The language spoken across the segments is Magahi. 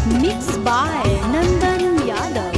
Mix by Nandan Yadav.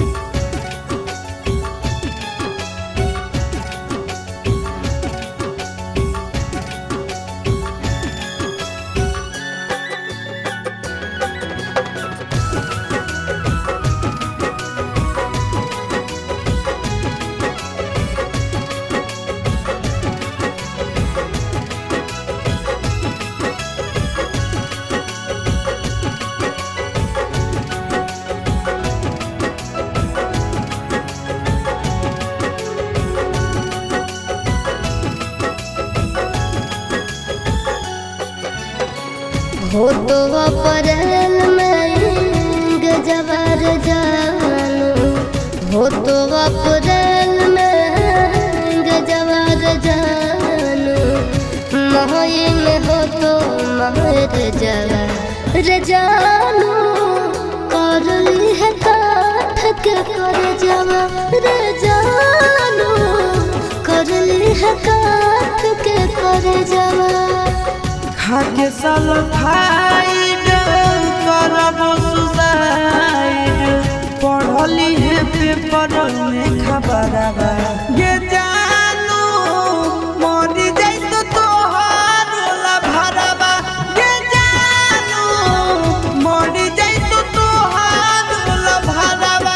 हो तो अप्रैल में गजबर जानू, हो तो अप्रैल में गजबर जानू, मई में हो तो महर जवा रे जानू, कर ली है काठ के कर जवा रे जानू, कर ली है काठ के कर जवा। खाके सल्फाइड करब सुसाइड, पढ़ली है पेपर में खबरवा गे जानू, मरी जाइत तोहार भरवा गे जानू, मरी जाइत तोहार भरवा।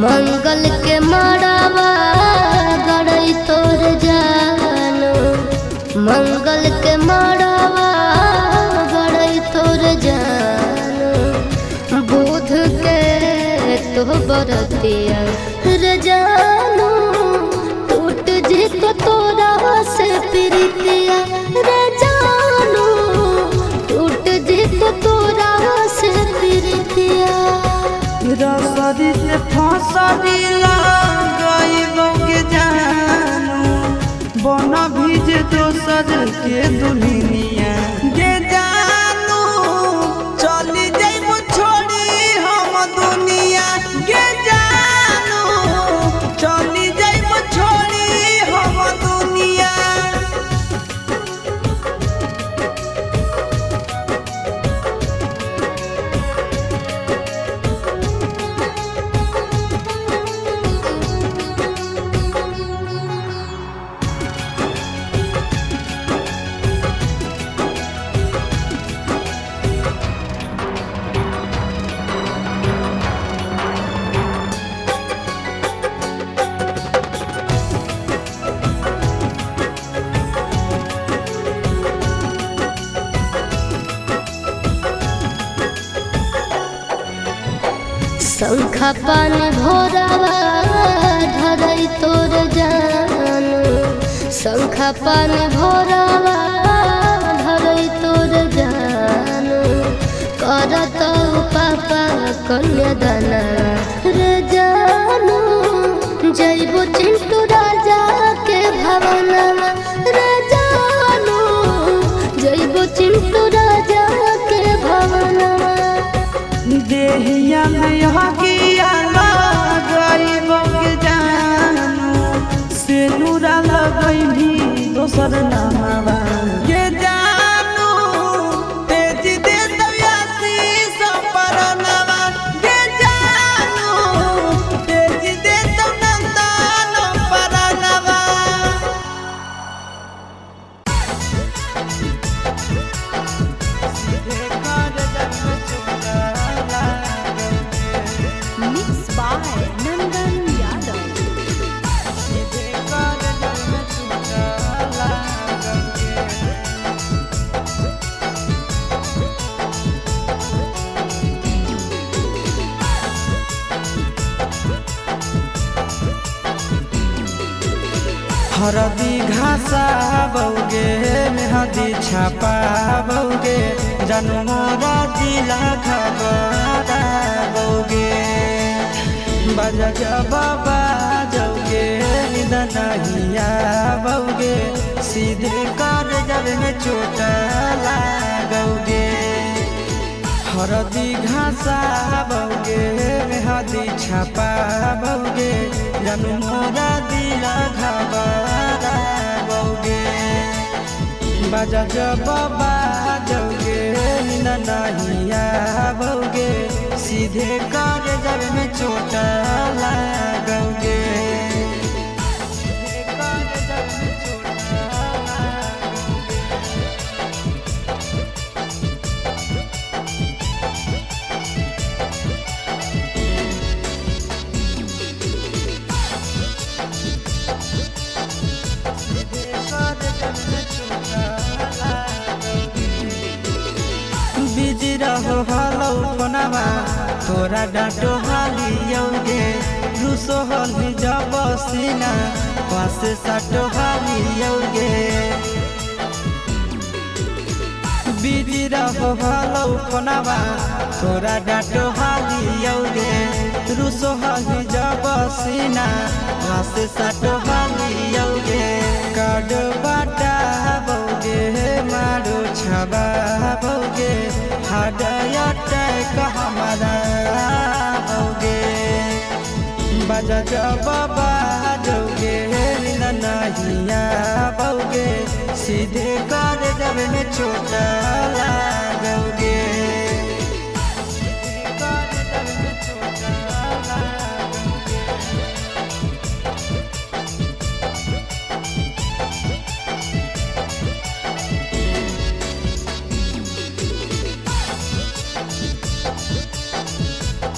मंगल के मड़ावा गड़ई तोर जानो, मंगल के मड़ावा गड़ई तोर जानो, बुध के तो बरतिया रे जानो, टूट जित तोरा से प्रीतिया रे जानो, टूट जित तोरा से प्रीतिया। रसरी से फसरी लगइबो के जानू, बन भीज दोसर के दुल्हनिया गे जानू, चली जाइबो छोड़ी हम दुनिया गे जानू, चली जाइबो छोड़ी हम दुनिया। शंखा पान भोरवा धरई तोर जानू, शंखा पान भोरवा धरई तोर जानू, करत पापा कन्यादाना रे जानू, जइबो चिंटू राजा के भवनवा रे जानू, जइबो चिंटू राजा के भवनवा। देहिया में हकिया लगइबो के जानू, सेनुरा लगइबी दोसर नामवा गे जानू, तेज दे दयासी सपरनवा गे जानू, तेज दे तो नंदन परनवा। सीधे कर जन्म चुका। Mix by Nandan Yadav. सीधे कर जन्म चुका लागल। हरदी घासा बौगे मेहदी छापा बौगे जानू मोरा दिला खबरा बौगे। बाजा जब बाजौगे निंद नहीं आबौगे सीधे कर जब में चोट लागौगे। हरदी घासा बौगे मेहदी छापा बौगे जानू मोरा दिला घबरा बौगे। बाजा जब बाजौगे निंद नहीं आबौगे सीधे कर जब में चोट लागौगे। सीधे कर जब में चोट लागौगे। सीधे कर जब में चोट लागौगे। बिजी रहो हलो फोनवा तोरा डांटो हालियौगे रुसो हली जब सीना पास साटो हालियौगे। बिजी रहो हलो फोनवा तोरा डांटो हालियौगे रुसो हली जब सीना पास साटो हालियौगे। कार्ड बाटा बौगे मारो छाबा बौगे हार्ट अटैक हमारा बौगे। बाजा जब बाजौगे निंद नहीं आबौगे सीधे कर जब में चोट लागौगे। सीधे कर जब में चोट लागौगे।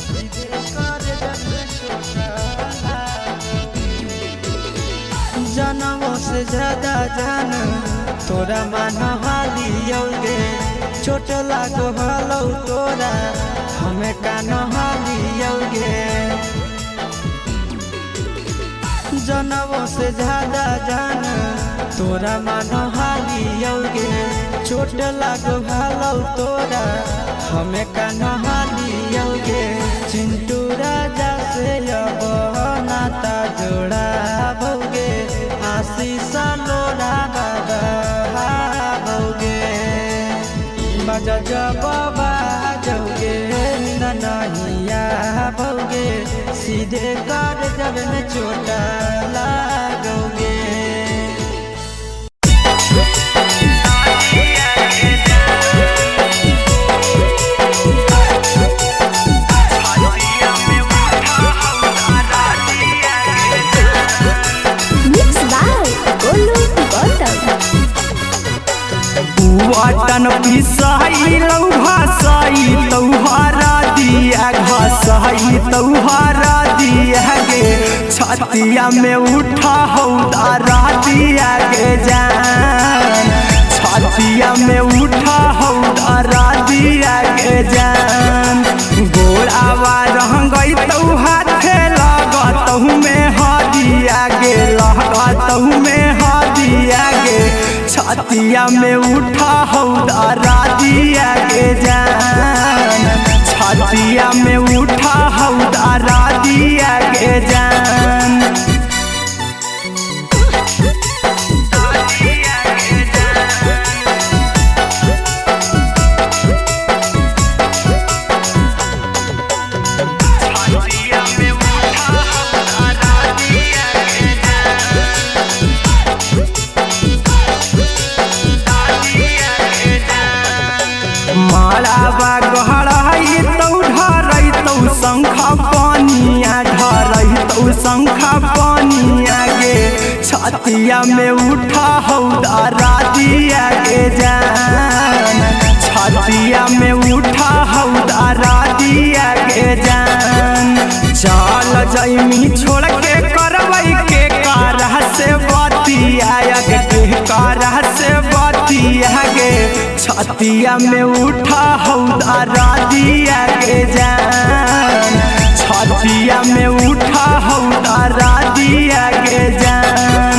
सीधे कर जब में चोट लागौगे। जनमों से ज्यादा जान तोरा मान हालियौगे चोट लागो हलौ तोरा हमें कान हालियौगे। जनमों से ज्यादा जान तोरा मान हालियौगे चोट लागो हलौ तोरा हमें कान हालियौगे। चिंटू राजा से अब नाता जोड़ा बौगे आशीष लोड़ा बाबा बौगे। बाजा जब बाजौगे निंद नहीं आबौगे सीधे कर जब में चोट लागौगे। Mix by Golu Gautam. वाटन पिसाई लौ भासाई तौहारा दिया घसाई तौहारा दिया गे छतिया में उठा हौ दारा दिया गे जान छतिया में उठा हौ दारा दिया गे जान। गोड़ावा रंगई तौ हाथे लगतहु में हदिया गे लगतहु में हदिया गे छतिया में उठा हौ दारा दिया गे जान छतिया में उठा हौ दारा दिया गे जान। मालावा गहराई तौ ढरै तौ शंख पानिया ढरै तौ शंख पानिया गे छतिया में उठा हौ दारा दिया गे जान छतिया में उठा हौ दारा दिया गे जान। चल जैमी छोड़ के करवई के कारह से बतिया के कारह से बतिया गे छतिया में उठा हौ दारा दिया गे जान छतिया में उठा हौ दारा दिया गे जान।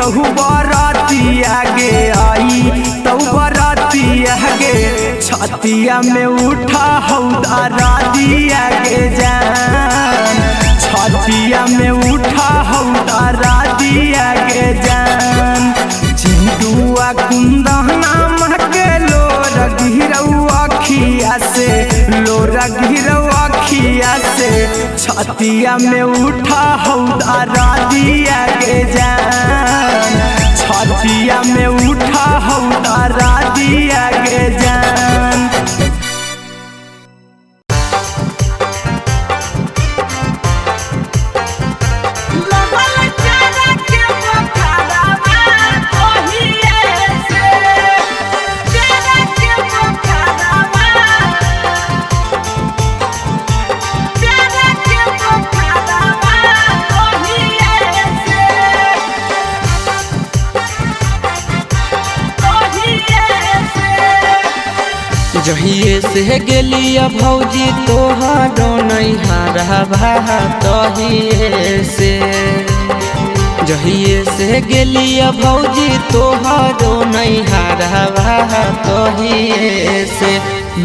तहु बरतिया गे आई तौ बरतिया गे छतिया में उठा हौ दरदिया गे जान छतिया में उठा हौ दरदिया गे जान चिंटुआ कुंदना महके लोर गिरौ अखिया से लोर गिरौ अखिया से छतिया में उठा हौ दरदिया गे जान छतिया में उठा हौ दरदिया गे जान। जहिए से गेलिया भौजी तोहरो नैहरवा तहिए से जहिए से गेलिया भौजी तोहरो नैहरवा तहिए से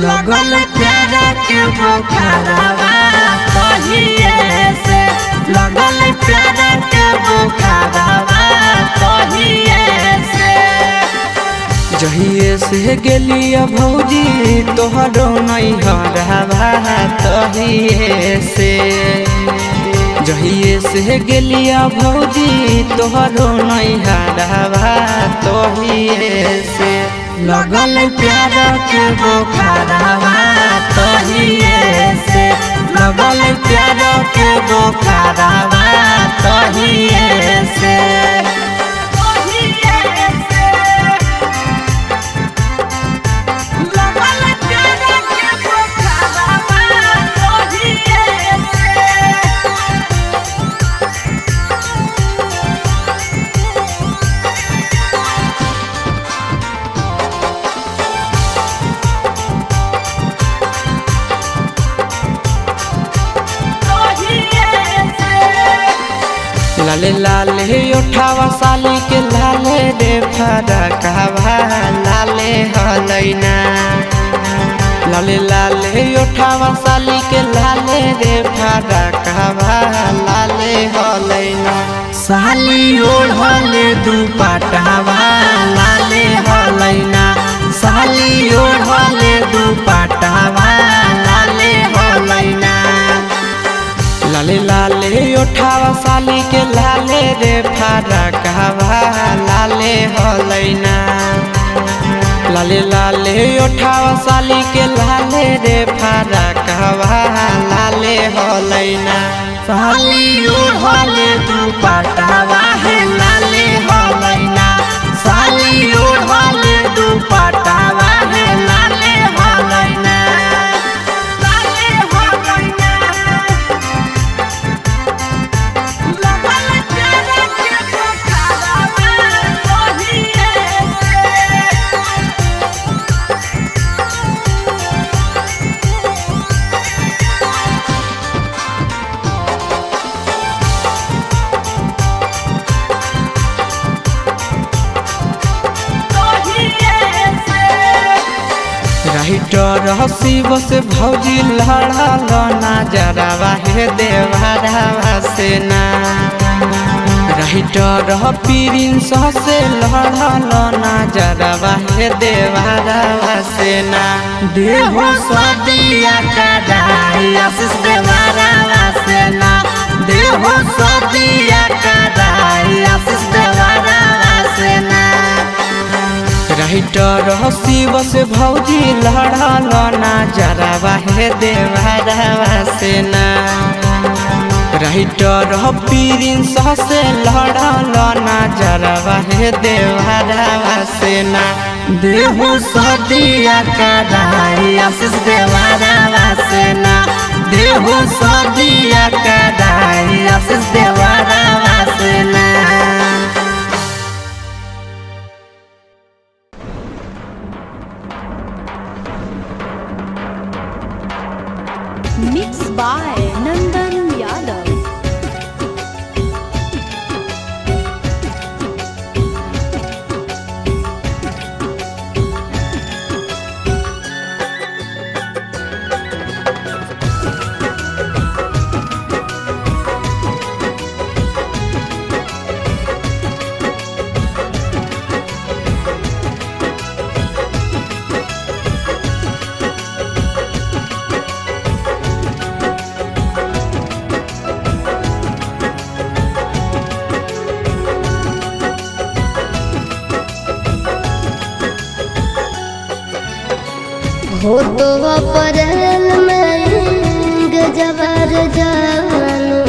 लगल प्यारा के बोखारवा तहिए से लगल प्यारा के बोखारवा तहिए से जहिए से गेलिया भौजी तोहरो नैहरवा तहिए से जहिए से गेलिया भौजी तोहरो नैहरवा तहिए से लगल प्यार के बोखारवा तहिए से लगल प्यार के बोखारवा तहिए से। लाले लाले उठावा साली के लाले रे फरकवा लाले हलैना लाले लाले उठावा साली के लाले रे फरकवा लाले हलैना साली ओढ़ले दुपट्टावा लाले हलैना साली ओढ़ले दुपट्टावा लाले हलैना लाले लाले उठावा साली के लाले रे फरकवा लाले हलैना लाले लाले उठावा साली के लाले रे फरकवा लाले हलैना साली ओढ़ले दुपट्टावा हे लाले हलैना साली ओढ़ले दुपट्टावा हे लाले हलैना लाले हलैना। राइटर शिव से भौजी लड़ल ना जरावा हे देवरावा से ना राइटर प्रिंस से लड़ल ना जरावा हे देवरावा से ना देहो सदिया कराई आशीष देवरावा से ना देहो सदिया कराई आशीष देवरावा से ना राइटर शिव से भौजी लड़ल ना जरावा हे देवरावा से ना राइटर प्रिंस से लड़ल ना जरावा हे देवरावा से ना देहु सदिया कराई आशीष देवरावा से ना देहु सदिया कराई आशीष देवरावा से ना। Mix by Nandan Yadav. हो तो अप्रैल में गजबर जानू,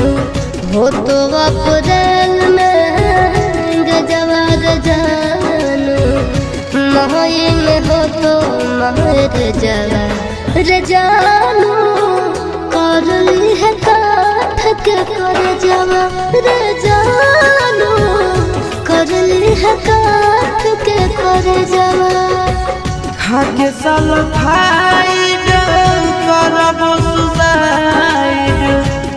हो तो अप्रैल में गजबर जानू, मई में हो तो मर जवा रे जानू, कर ली है काठ के कर जवा रे जानू, कर ली है काठ के कर जवा। खाके सल्फाइड करब सुसाइड,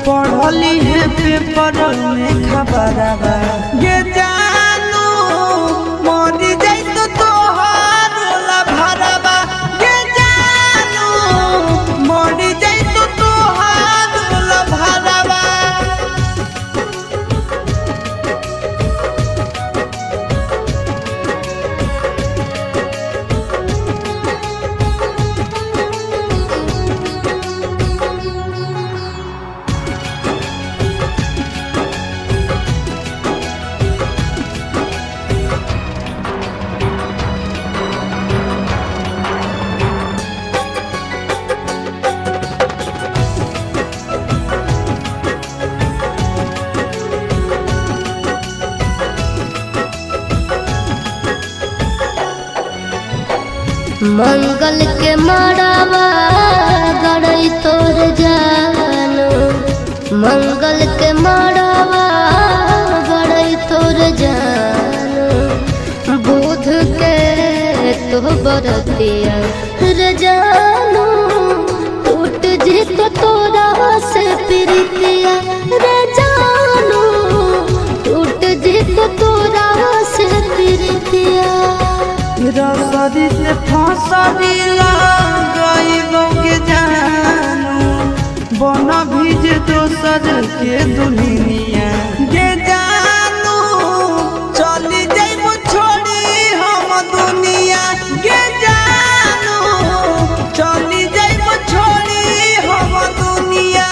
पढ़ली है पेपर में खबरवा गे जानू, मरी जाइत तोहार भरवा गे जानू, मरी जाइत तोहार भरवा। मंगल के मड़ावा गड़ई तोर जानू, मंगल के मड़ावा गड़ई तोर जानू, बुध के तो बरतिया रे जानू, टूट जित तोरा से प्रीतिया रे जानू, टूट जित तोरा से प्रीतिया। रसरी से फसरी लगइबो के जानू, बन भीज दोसर के दुनिया गे जानू, चली जाइबो छोड़ी हम दुनिया गे जानू, चली जाइबो छोड़ी हम दुनिया।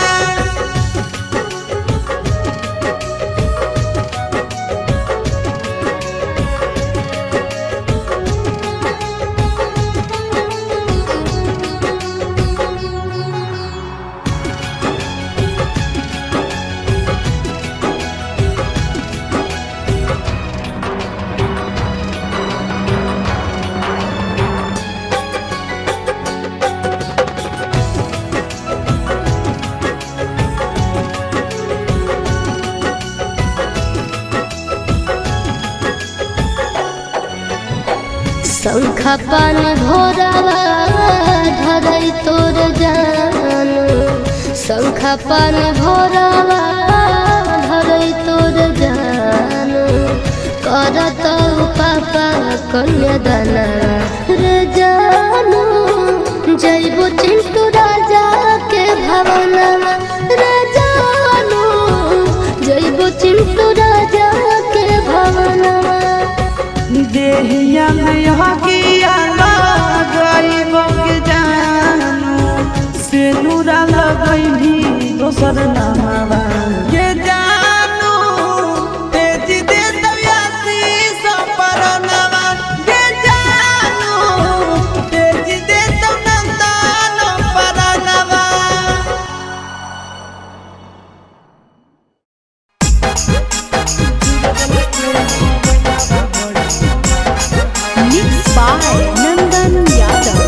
शंखा पान भोरवा धरई तोर जानू, शंखा पान भोरवा धरई तोर जानू, करत पापा कन्यादाना रे जानू, जैबो चिंटू राजा के भवना रे जानू, जैबो चिंटू राजा के भवना। देहिया में हकिया लगइबो के जानू, सेनुरा लगइभी दोसर नामवा गे जानू, तेज दे तव्यासी सपरनवा गे जानू, तेज दे तव नंदन परनवा। Mixed by Nandan Yadav.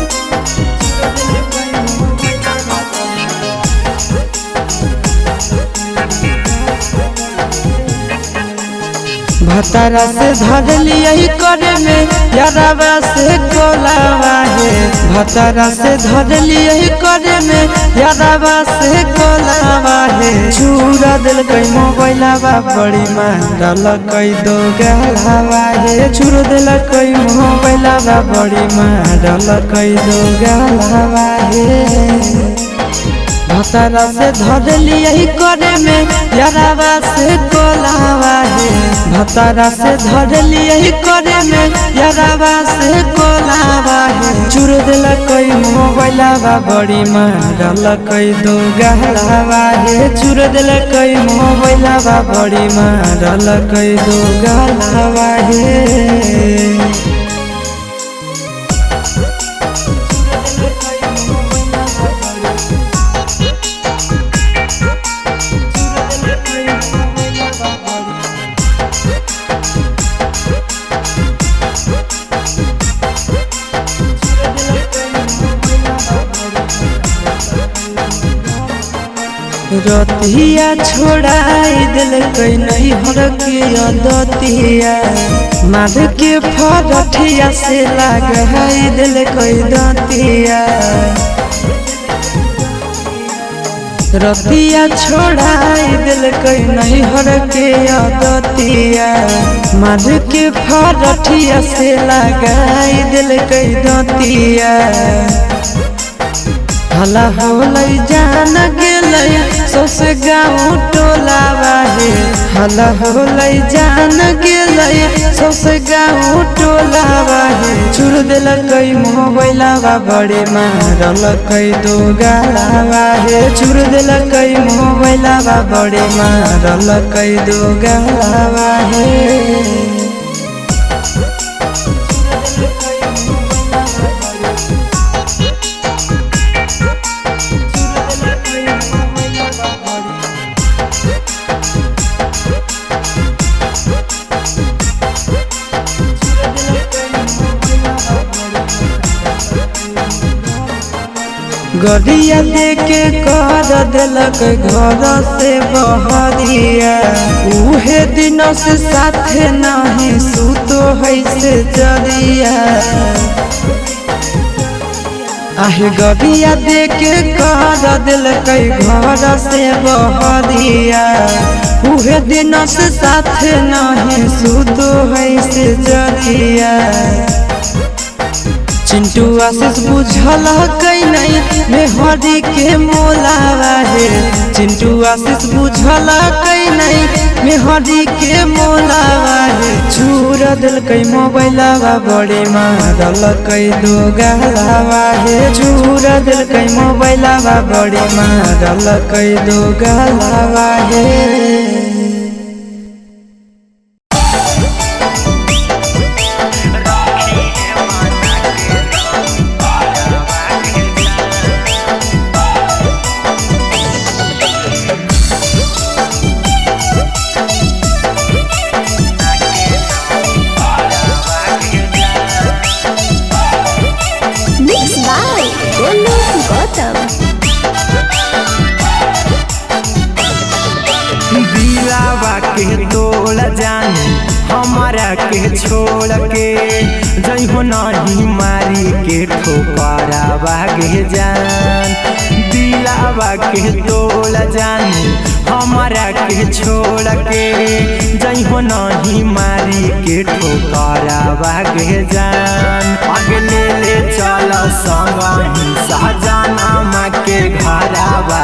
भतारा से धर लिया करे में यारावा से कोलावा हे, भतारा से धर लिया करे में यारावा से कोलावा हे, छुरा दिल कई मोबाइलवा बड़ी मारल कई दो गलावा हे, छुरा दिल कई मोबाइलवा बड़ी मारल कई दो गलावा हे। भतारा से धर लिया करे में यारावा से कोलावा हे, भतारा से धर लिया करे में यारावा से कोलावा हे, चुर दिल कई मोबाइलवा बड़ी मारल कई दो गहलावा हे, चुर दिल कई मोबाइलवा बड़ी मारल कई दो गहलावा हे। रतिया छोड़ाई दिलकै नैहर के अदतिया, मार के फरठिया से लगाई दिलकै दतिया। रतिया छोड़ाई दिलकै नैहर के अदतिया, मार के फरठिया से लगाई दिलकै दतिया। हला होलै जान गेलै सौसे गाँव टोलावा हे, हला होलै जान गेलै सौसे गाँव टोलावा हे। छुड़ देलकै मोबाइलवा बड़े मारलकै दो गालावा हे, छुड़ देलकै मोबाइलवा बड़े मारलकै दो गालावा हे। गड़िया देके कर दिलक घर से बहरिया, उहे दिन से साथे नहीं सुतो है से जरिया। आहे गड़िया देके कर दिलक घर से बहरिया, उहे दिन से साथे नहीं सुतो है से जरिया। चिंटू आशीष बुझल नहीं मेहरी के मोलावा हे, चिंटू आशीष बुझल नहीं मेहरी के मोलावा हे। छुड़ दिलकै मोबाइलवा बड़े मारलकै दो गालावा हे, छुड़ दिलकै मोबाइलवा बड़े मारलकै दो गालावा हे। दिलावा के तोड़ जानी हमारा के छोड़ के जइहो नहीं मारी के ठोकरावा गे जान। दिलावा के तोड़ जानी हमारा के छोड़ के जइहो नहीं मारी के ठोकरावा गे जान। अगले ले चल संगही सहजाना माँ के घरावा,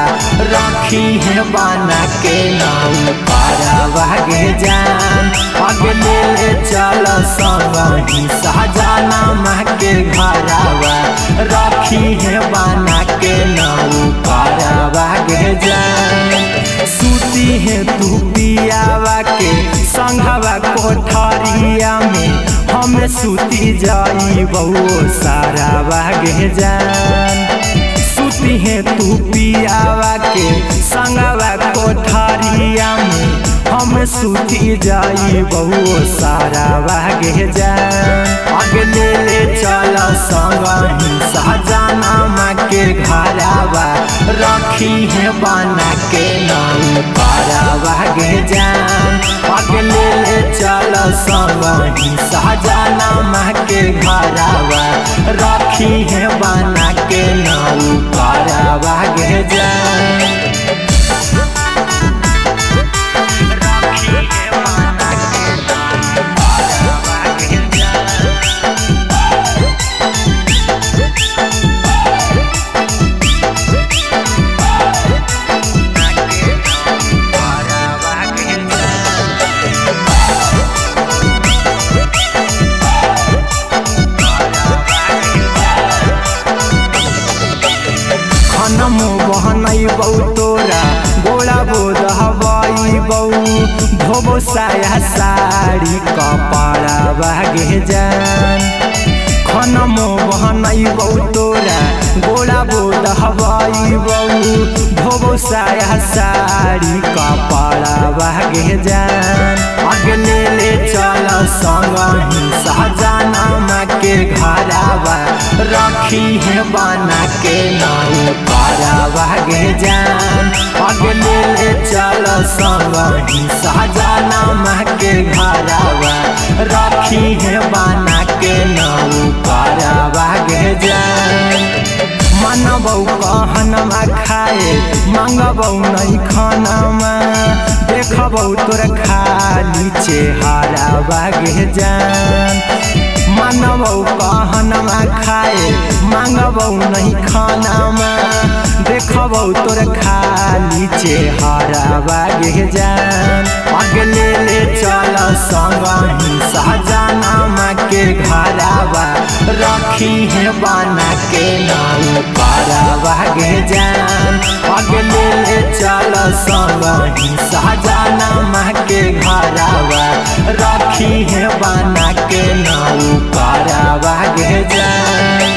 रखी है बना के नाम पारावा गे जान। अगले ले चल संगही सहजाना माँ के घरावा, रखी है बना के नाम पारावा गे जान। सूती है तू पियावा के संघवा कोठरिया में, हम सूती जाई बहु सारा बागे जान। सूती है तू पियावा के संगवा कोठरिया में, हम सूती जाई बहु सारा बागे जान। अगले ले चल संगही सहजाना माँ के घरावा, रखी है बना के नाम पारावा गे जान। अगले ले चल संगही सहजाना माँ के घरावा, रखी है बना के नाम पारावा गे जान। तोरा गोड़ा बोध हवाई बऊ, धोबो साया साड़ी कपड़ा बागे जान। खनमो बहनई बऊ तोरा गोड़ा बोध हवाई बऊ, धोबो साया साड़ी कपड़ा बागे जान। अगले ले चल संगही सहजाना माँ के घरावा, रखी रखी है बना के नाउ पारावा गे जान। अगले ले चल संगही सहजाना माँ के घरवा, रखी है बना के नाउ पारावा गे जान। मनबौ कहनमा खाए मांगबौ नहीं खानामा, देखबौ तोर खाली चेहरावा गे जान। मनबौ कहनमा खाए मांगबौ नहीं खानामा, देखबौ तोर खाली चेहरावा गे जान। अगले ले चल संगही सहजाना माँ के घरवा, रखी है बना के नाउ पारावा गे जान। अगले ले चल संगही सहजाना माँ के घरवा, रखी है बना के नाउ पारावा गे जान।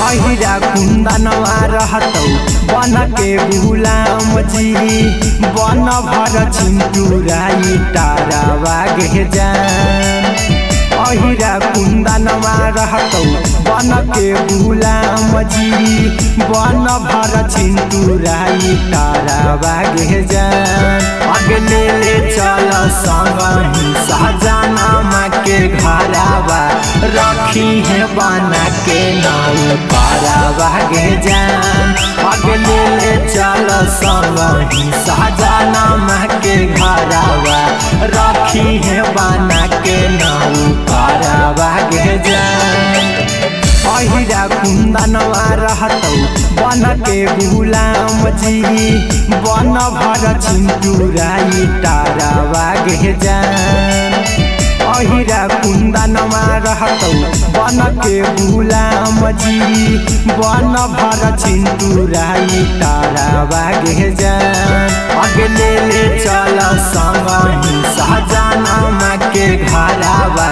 अहिरा कुंदनवा रहतौ बन के गुलाम जी, बन भर चिंटूराई तारावा गे जान। अहिरा कुंदनवा रहतौ बन के गुलाम जी, बन भर चिंटूराई तारावा गे जान। अगले ले चल संगही सहजाना माँ के घरवा, रखी है बना के नाउ पारावा गे जान। अगले ले चल संगही सहजाना माँ के घरवा, रखी है बना के नाउ पारावा गे जान। अहिरा कुंदनवा रहतौ बन के गुलाम जी, बन भर चिंटूराई तारावा गे जान। अहिरा कुंदनवा रहतौ बन के गुलाम जी, बन भर चिंटूराई तारावा गे जान। अगले ले चल संगही सहजाना माँ के घरवा,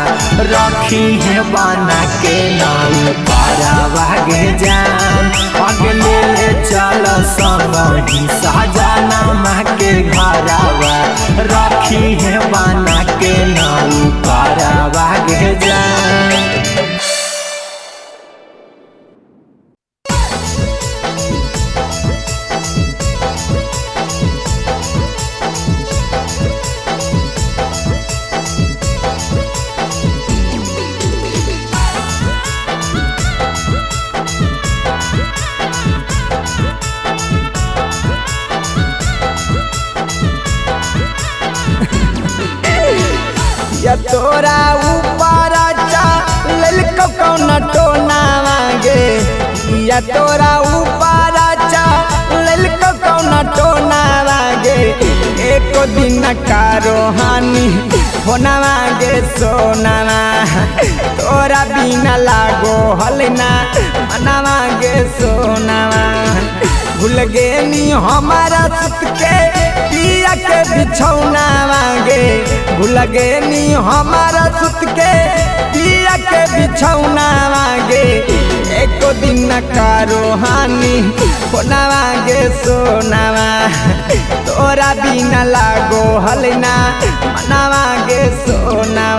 रखी है बना के नाउ पारावा गे जान। अगले ले चल संगही सहजाना माँ के घरवा, रखी है बना के नाउ पारावा गे जान। या तोरा ऊपर चल कौन टोना मांगे, या तोरा ऊपर चल कौन टोना मांगे। एक दिन कारो हानि होना मांगे सोना, तोरा बिना लागो हलना मना मांगे सोना। भूल गेनी हमारा सुत के पिया के बिछौना मांगे, भूल गेनी हमारा सुत के पिया के बिछौना मांगे। एक दिन कारो हानि होना मांगे सोना, तोरा बिना लागो हलना मना मांगे सोना।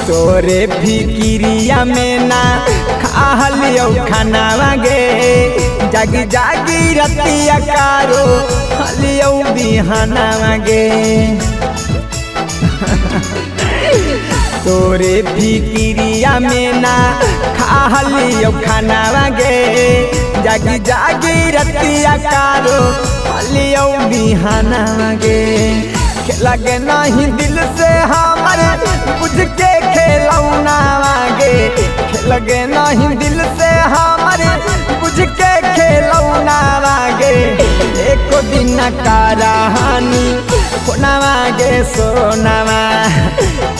तोरे फिकिरिया में ना खा लियो खाना गे, जागी जागी रतिया कारो लियो बिहाना गे। तोरे फिकिरिया में ना खा लियो खाना गे, जागी जागी रतिया कारो लियो बिहाना गे। लगे नहीं दिल से हमर बुझ के खेलौना गे, लगे नहीं दिल से हमर बुझ के खेलौना गे। एको दिन कराहानी फोनवा गे सोनावा,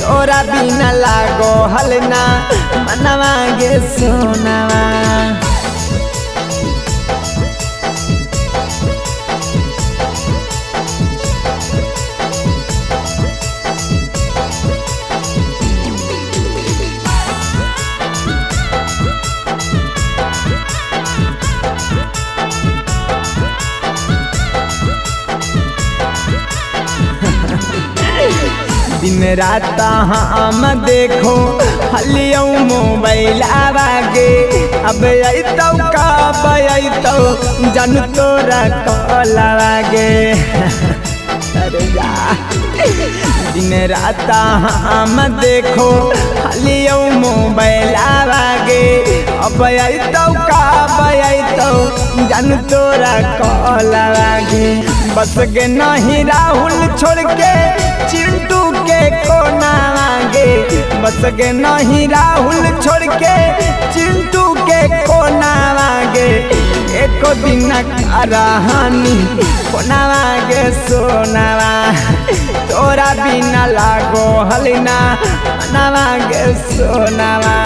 तोरा बिना लागो हलना मनवा गे सोनावा। दिन रात हम देखो हलियो मोबाइल आवागे, अब अतौ कब अतौ जन तोरा कॉल आवागे। अरे जा दिन रात हम देखो हलियो मोबाइल आवागे, अब अतौ कब अतौ जन तोरा कॉल आवागे। बस गे नहीं राहुल छोड़ के चिंटू के कोना गे, बस गे नहीं राहुल छोड़ के चिंटू के कोना गे। एको दिन कराहानी फोनवा गे सोनावा, तोरा बिना लागो हलना मनवा गे सोनावा।